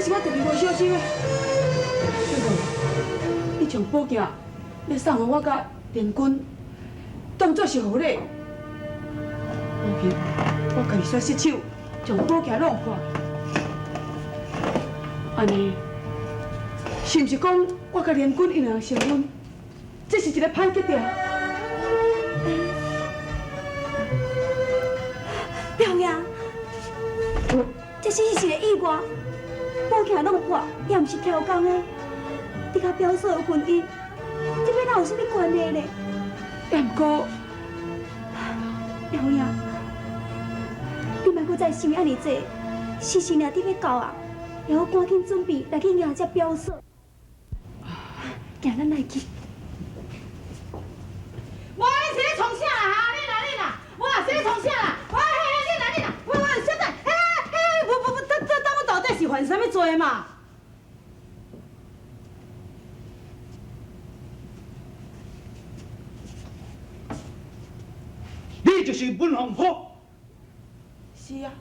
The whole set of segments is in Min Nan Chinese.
是我特别无小心的。对无？你将宝镜欲送予我佮连军，当作是贺礼。无去，我家己煞失手将宝镜弄破。按呢，是毋是讲我佮连军𪜶两个成婚，这是一个歹决定？表爷，这只是一个意外，宝镜弄破也毋是超工的。你佮表嫂的婚姻，这欲哪有啥物关系呢？也毋过，表爷，你莫阁再想按呢济，时辰也伫欲到啊，也好赶紧准备来去迎接表嫂。行，咱来去。无，你是咧创啥啦？哈，你啦你啦，我是咧创啥啦？喂，你啦你啦，喂喂，小等，嘿嘿，不不不，等等等，我到底是犯啥物罪嘛？你就是文凤坡。是啊。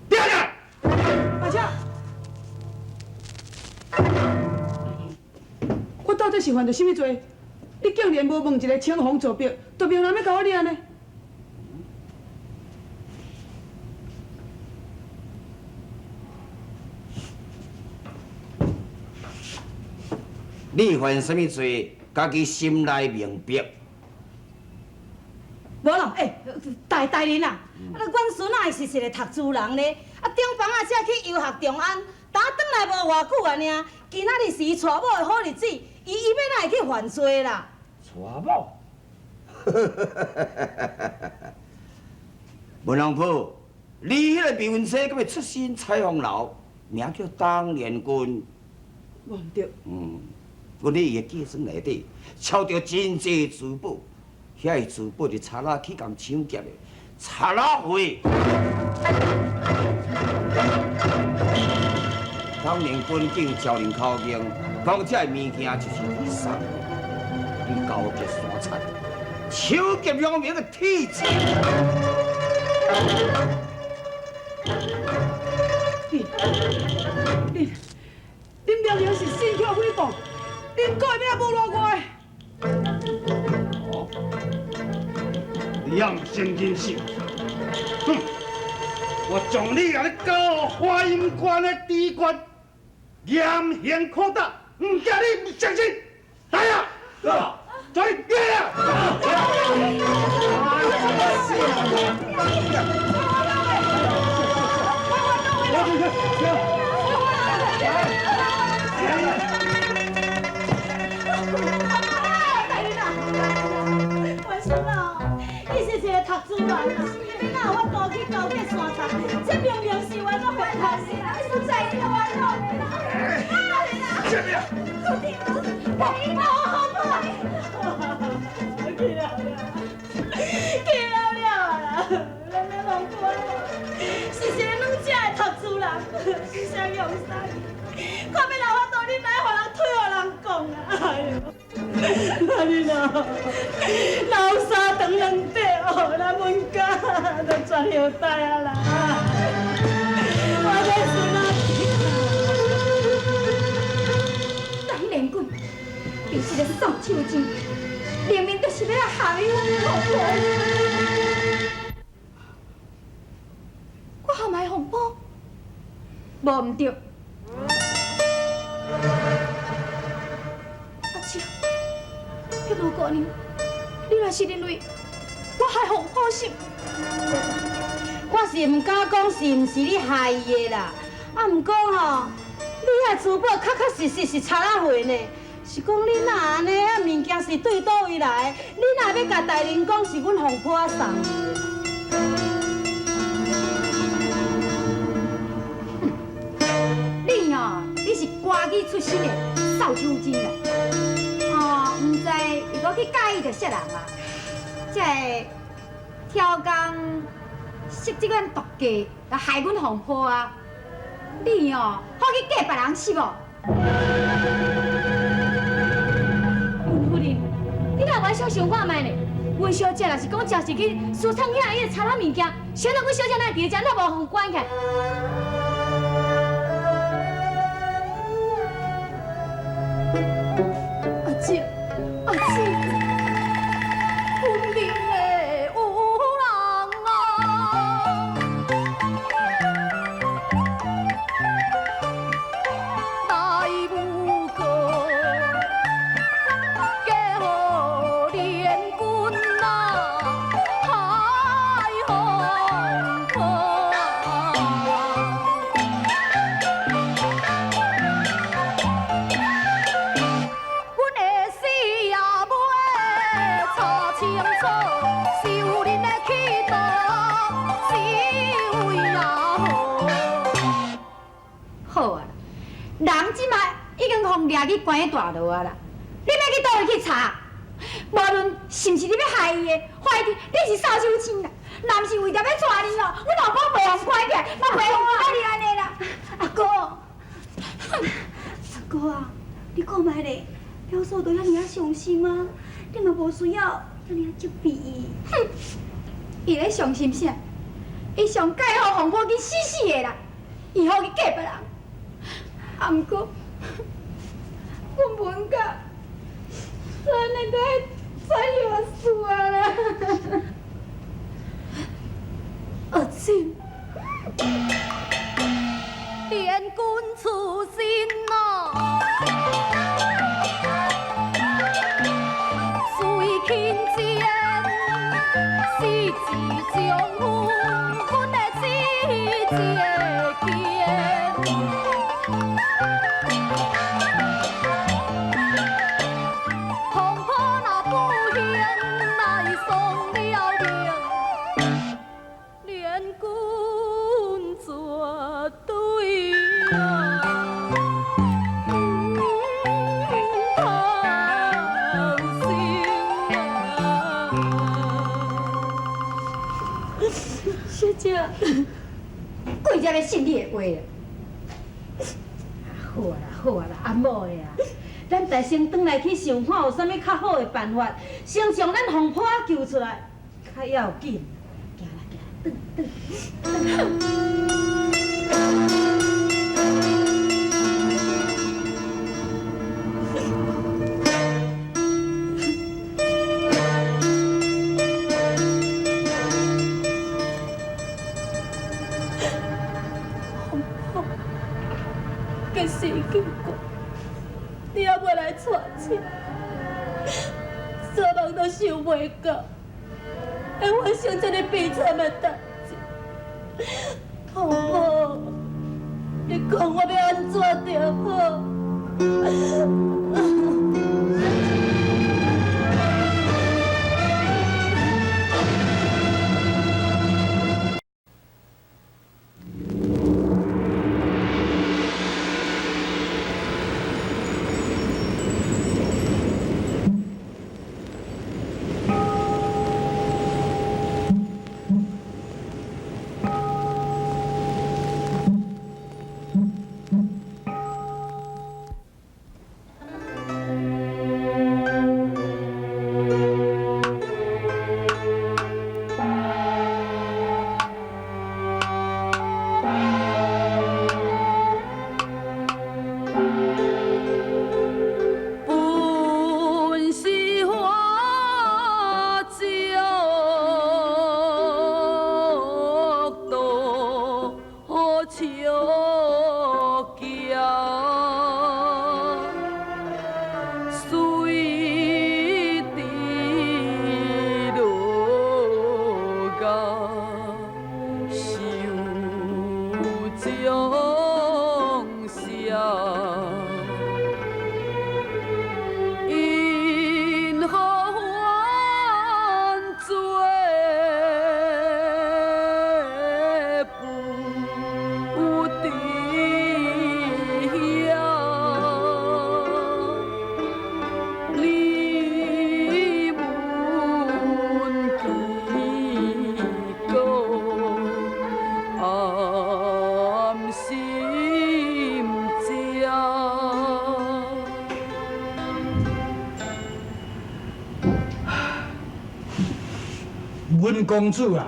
对啦。阿姐，我到底是犯著啥物罪？你竟然无问一个青红皂白，就明人欲共我掠呢？你犯啥物罪，家己心内明白。无啦，欸，大大人啊，啊，阮孙仔是一个读书人咧，啊，顶放仔才去游学长安，呾转来无偌久啊尔，今仔日是伊娶某的好日子，伊欲哪会去犯罪啦？娶某？文龙婆，你彼个未婚妻阁未出身彩凤楼，名叫董连君。无毋对。阮伫伊的继孙内底，抄著真济珠宝，遐个珠宝是贼仔去共抢劫的，贼仔货。董连君竟招认口供，讲这个物件就是你送的，你勾结山贼，抢劫良民的铁证。你、你、恁明明是信口诽谤，恁故意欲来侮辱我的。哦，你也毋承认是？哼！我将你共你交予华阴关的知县，严刑拷打，毋惊你毋承认。来啊！来啊！大人啊，阮孙仔，伊是一个读书人啊，伊欲哪有法度去勾结山贼？这明明是冤枉的，你实在是冤枉的啦！大人啊，啥物啊？大人啊，好好去了了，去了了啦！咱的凤婆是一个软食的读书人，是啥用啥？看欲哪有法度，你哪会予人推予人讲啊？哎呦！阿你啊，老三长两块哦，咱阮家都全后代啊啦！我这孙仔。董连军，伊这个扫帚精，明明就是欲来害阮凤婆。我陷害凤婆，无毋对。阿姐，碧罗姑娘，你若是认为我害凤婆是？我是毋敢讲是毋是你害伊的啦，啊，毋过吼，你遐珠宝确确实实是贼仔货呢。是讲你哪按呢？啊，物件是对佗位来的？你若欲共大人讲是阮凤婆仔送的？你哦，你是歌妓出身的扫帚精啦！哦，毋知又阁去佮意著啥人啊？这个超工设这款毒计来害阮凤婆啊！你哦，好去嫁别人是无？文夫人，你哪会小想看觅呢？阮小姐若是讲真是去私藏遐彼个贼仔物件，谁人阮小姐哪会伫遮，哪无予管起来？清楚，是有恁的企图，是为啊好。好啊，人這馬已經予掠去關喺大牢啊啦，你欲去佗位去查？無論是毋是你欲害伊的，懷疑你是掃帚星啦，若毋是為著欲娶你哦，阮老婆袂予關起來，嘛袂予愛你按呢啦。阿哥，阿哥啊，你看覓咧，表嫂都遐爾仔傷心啊，你嘛無需要遐爾責備伊。哼，伊咧傷心啥？伊上蓋予馮寶緊死死的啦，伊好去嫁別人。啊，毋過，阮文甲，咱兩個怎樣算啊？阿姊，連君出身哦，水輕賤，是一種阮的志節堅。風波若不幸來喪了命，連君絕對啊毋通成啊！小姐，鬼才欲信你的話啦！好啊啦，好啊啦，阿某的啊，咱大先轉來去想看有啥物較好的辦法，先將咱鳳婆仔救出來，較要緊。行啦行啦，轉轉。結死經過，你猶未來娶親，做夢都想袂到，會發生這麼悲慘的代誌。鳳婆，你講我欲按怎著好？本是花椒多笑娇，水滴落甲受掌声。因何犯罪不知晓？你问几个暗心焦？文公子啊，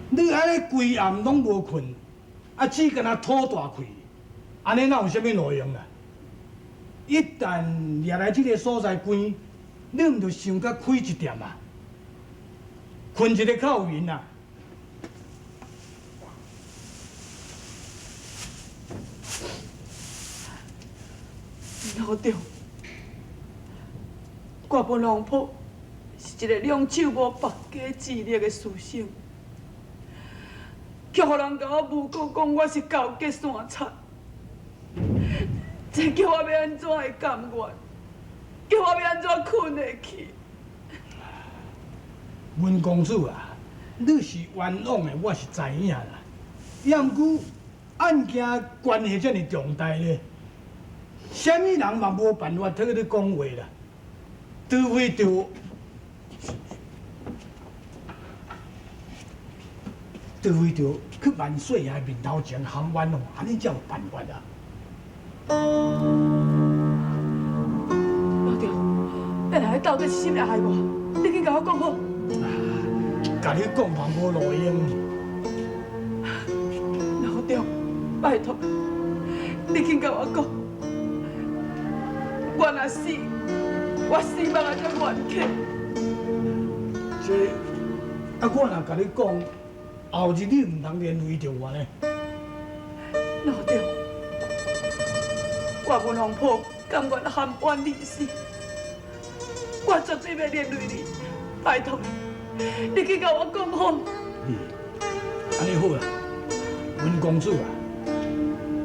你按呢規暗攏無睏，啊只干焦吐大氣，按呢哪有啥物路用啊？一旦掠來這个所在關，你毋著想較開一點啊？睏一个較有閒啊！老丈，我本龙婆是一个兩手無縛雞智力的書生，卻予人共我誣告講我是勾結山賊，這叫我欲按怎會甘願？叫我欲按怎睏會去？文公子啊，你是冤枉的，我是知影啦。也毋过案件关系遮尔重大咧，啥物人嘛无办法替你讲话啦，除非着去万岁爷面头前含冤哦，按呢才有办法啊。老赵，你来到底是啥物来害我？你紧共我讲好。共你讲嘛无路用。老赵，拜托，你紧共我讲，我若死，我死望也才冤客。这，啊，我若共你讲，后日你毋通连累著我呢。老赵，我文凤婆甘愿含冤而死，我绝对袂连累你，拜托你，你去共我讲好。嗯，按呢好啦，文公子啊，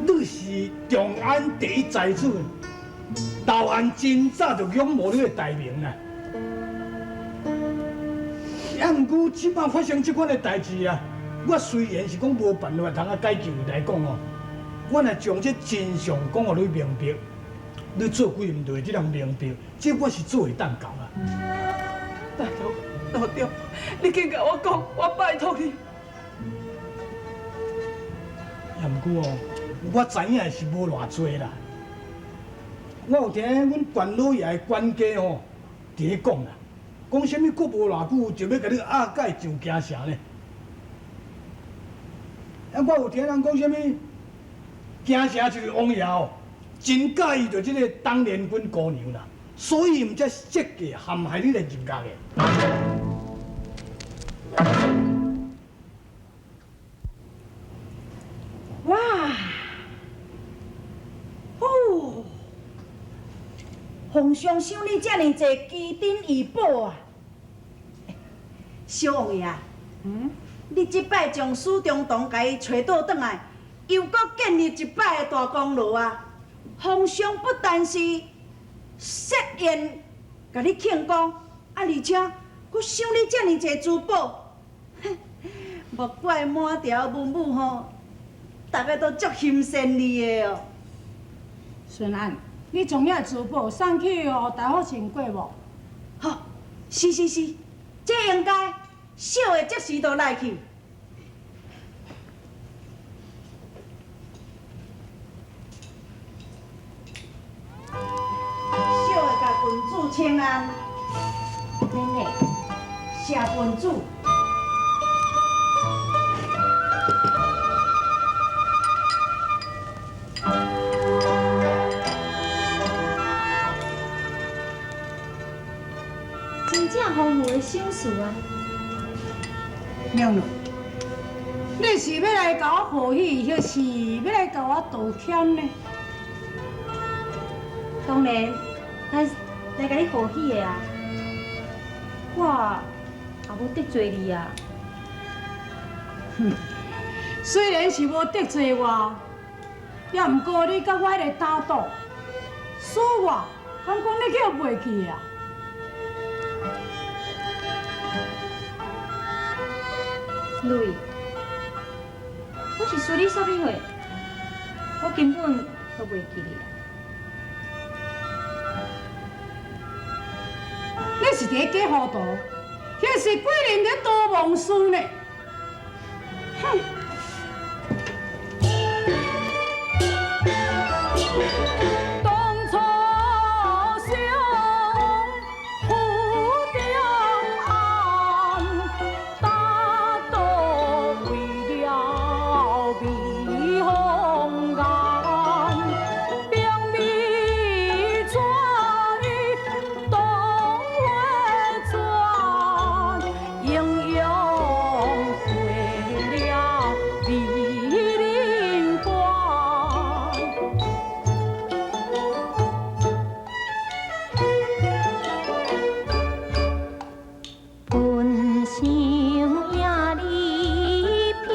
你是长安第一才子，老汉真早就仰慕你的大名啦。啊，毋过这摆发生这款的代志啊，我虽然是讲无办法通啊解救来讲哦，我若将这真相讲予你明白，你做鬼毋对，这人明白，这我是做会当到啊。拜托，老赵，你紧共我讲，我拜托你。也毋过哦，我知影的是无偌济啦。我有听阮关老爷的管家吼，伫咧讲啦，讲啥物过无偌久就欲共你押解上京城咧。啊，我有听人讲啥物，京城一个王爷哦，真佮意著这个董连君姑娘啦，所以毋才设计陷害你来入狱的。哇！哦，皇上赏你遮尔济奇珍异宝啊！小王爷啊，你这摆将史中堂共伊揣倒转来，又阁建立一摆的大功劳啊！皇上不但是设宴共你庆功，啊，而且阁赏你遮尔济珠宝，莫怪满朝文武吼，逐个都足欣羡你的哦。孙安，你将遐珠宝送去予大福神过无？好，是是是，这应该，小的即时就来去。小的共郡主请安。免礼。谢郡主。真正丰富的赏赐啊！娘娘，你是欲来共我贺喜，抑是欲来共我道歉呢？当然，咱是来共你贺喜的啊！我也无得罪你啊。哼，虽然是无得罪我，也毋过你佮我彼个打赌，输我，敢讲你叫袂记啊？蕊，我是输你啥物货？我根本都袂记得啊！你是伫咧假糊涂，彼是贵人伫多忘事呢。哼！当初相逢长安，打赌为了避风眼，并未怎与东回转，英勇过了美人关。本想赢你拼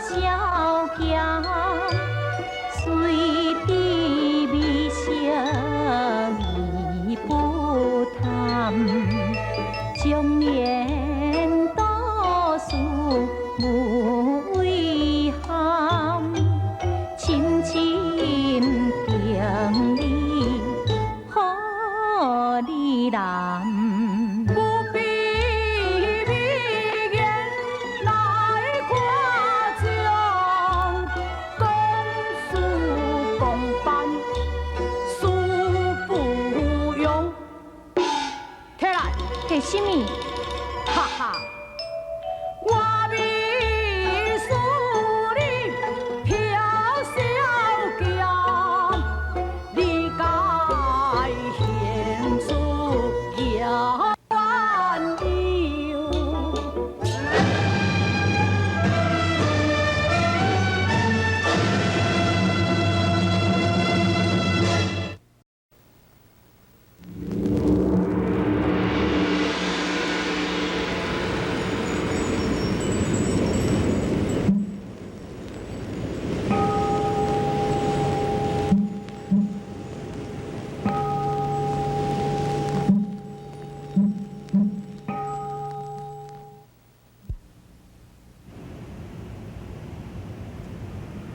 消减，虽知美色伊不贪，将言哈哈，我欲输你飘小剑，你该献出鸳鸯。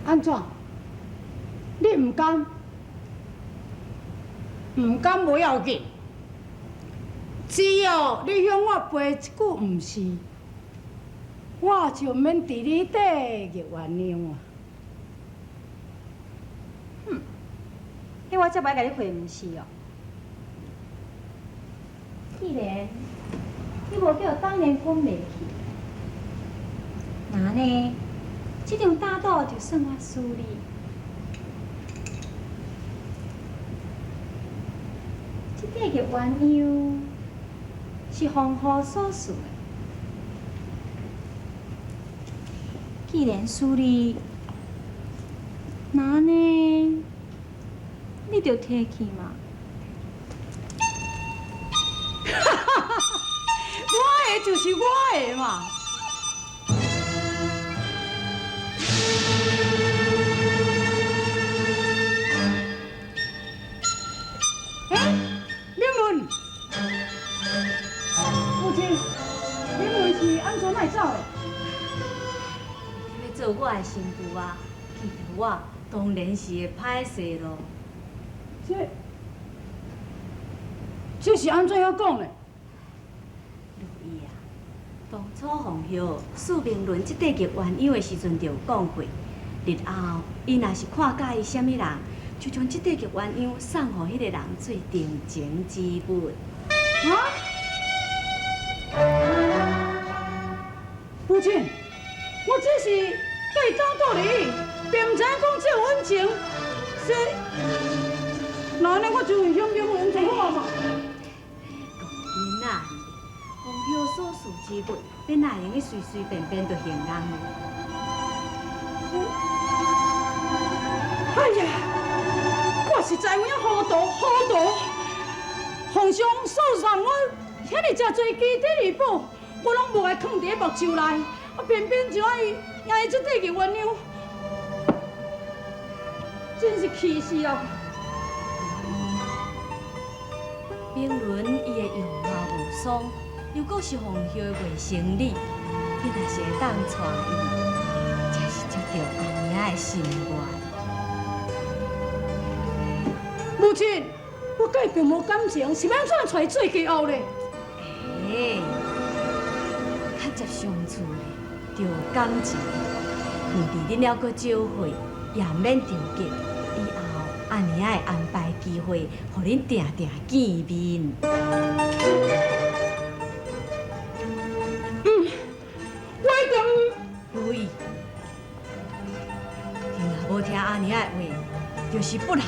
安怎？你毋甘？毋甘无要紧，只要你向我赔一句毋是，我就免伫你底入鸳鸯啊！哼，彼我才袂共你赔毋是哦。既然你无叫当年滚袂去，那呢？这场打赌就算我输你。这块玉鸳鸯是风雨所赐的，既然输你，那呢，你就提去嘛。我的就是我的嘛。欸，明伦，母亲，明伦是按怎会走的？你欲做我的新妇啊，见著我当然是会歹势咯。这是按怎样讲呢？如意啊，当初凤玉赐明伦这块玉鸳鸯的时阵，就有讲过，日后伊若是看佮意啥物人，就将这块玉鸳鸯送予彼个人做定情之物。啊？父亲，我这是对讲道理，并毋知影讲这有恩情，这那按呢我就会向明伦做好嘛。囡仔，凤玉所赐之物，欲哪会用得随随便便就形容呢？哎呀，我实在有影糊涂糊涂，皇上所送我遐尔济奇珍异宝，我拢无爱囥伫咧目睭内，啊，偏偏就爱爱这块玉鸳鸯，真是气死人！明伦伊的容貌无双，又阁是凤玉的外甥女，你若是会当娶伊，才是接著阿娘的心愿。母亲，我佮伊并无感情，是欲按怎娶伊做继后咧？欸，较接相处咧，就有感情。年纪恁了阁少岁，也毋免着急。以后阿娘会安排机会，予恁定定见面。我一定。如意，你若无听阿娘的话，就是不孝。